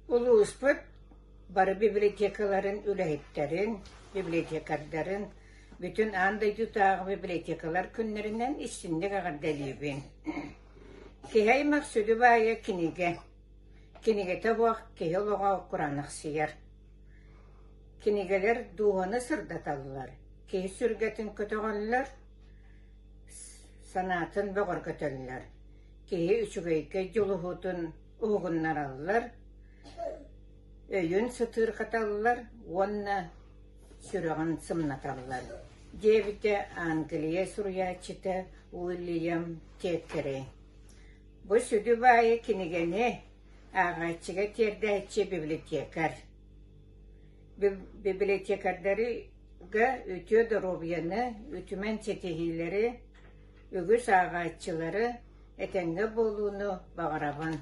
Улууспут бары библиотекаларын үлэһиттэрин, библиотекардарын бүтүн аан дойдутааҕы библиотекалар күннэринэн истиҥник эҕэрдэлиибин. Киһи аймах сүдү баайа кинигэ. Кинигэтэ суох киһи олоҕо кураанахсыйар. Кинигэлэр дууһаны сырдаталлар, киһи сүргэтин көтөҕөллөр, санаатын бөҕөргөтөллөр, киһи үчүгэйгэ дьулуһуутун уһугуннараллар, өйүн сытыырхаталлар уонна сүрэҕин сымнаталлар, диэбитэ Англия суруйааччыта Уильям Теккерей. Бу сүдү баайы кинигэни ааҕааччыга тиэрдээччи библиотекарь. Библиотекардарга үтүө доруобуйаны, үтүмэн ситиһиилэри, үгүс ааҕааччылары, этэҥҥэ буолууну баҕарабын.